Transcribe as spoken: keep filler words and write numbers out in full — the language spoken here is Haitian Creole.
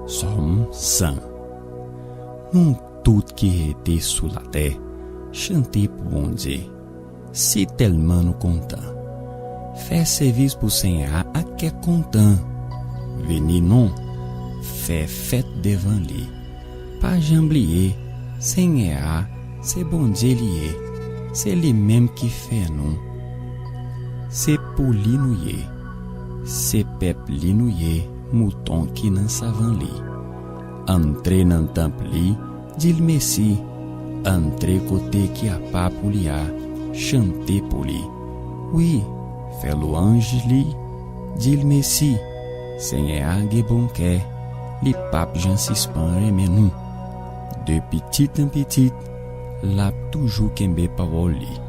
Sòm san. Nou tout ki rete sou latè, chante pou Bondye. Si tèlman nou kontan, fè sèvis pou Senyè a ak kè kontan. Vini non, fè fèt devan li. Pa janm bliye, Senyè a, se Bondye li ye. Se li menm ki fè nou. Se pou li nou ye. Se pèp li nou ye, mouton ki nan savann li. Antre nan tanp li, di l mèsi. Antre kote ki apa pou li a, chante pou li. Wi, fè lwanj li, di l mèsi. Senyè a gen bon kè, li p ap jan sispann renmen nou. De pitit an pitit, l ap toujou kenbe pawòl li.